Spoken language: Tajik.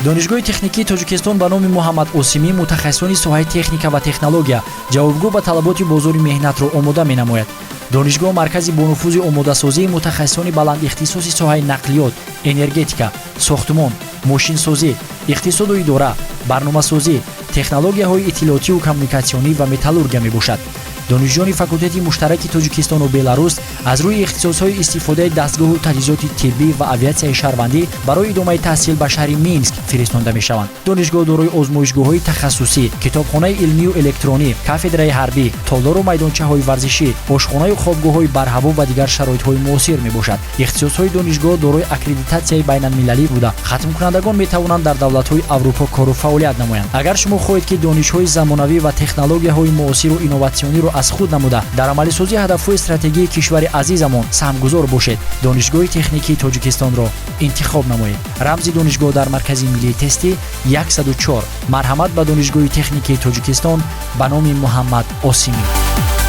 Донишгоҳи техникии Тоҷикистон ба номи Муҳаммад Осимӣ мутахассисони соҳаи техника ва технология, ҷавобгӯ ба талаботи бозори меҳнатро омода менамояд. Донишгоҳ маркази бонуфузи омодасозии мутахассисони баландихтисоси соҳаи нақлиёт, энергетика, сохтмон, мошинсозӣ, иқтисоду идора, барномасозӣ, технологияҳои иттилоотиву коммуникатсионӣ ва металлургия мебошад. Донишҷӯёни факултети муштараки Тоҷикистону Беларус аз рӯи ихтисосҳои истифодаи дастгоҳу таҷҳизоти тиббӣ ва авиатсияи шаҳрвандӣ барои идомаи таҳсил ба шаҳри Минск фиристонда мешаванд. Донишгоҳ дорои озмоишгоҳҳои тахассусӣ, китобхонаи илмию электронӣ, кафедраи ҳарбӣ, толору майдончаҳои варзишӣ, ошхонаю хобгоҳҳои барҳаво ва дигар шароитҳои муосир мебошад. Ихтисосҳои донишгоҳ дорои аккредитатсияи байналмилалӣ буда, хатмкунандагон метавонанд дар давлатҳои Аврупо кору фаъолият намоянд. Агар шумо хоҳед, ки донишҳои замонавӣ ва технологияҳои муосиру инноватсиониро аз худ намуда, дар амалисозии ҳадафҳои стратегии кишвари азизамон саҳмгузор бошед, Донишгоҳи техникии Тоҷикистонро интихоб намоед. Рамзи донишгоҳ дар Маркази миллии тестӣ 104. Марҳамат ба Донишгоҳи техникии Тоҷикистон ба номи Муҳаммад Осимӣ.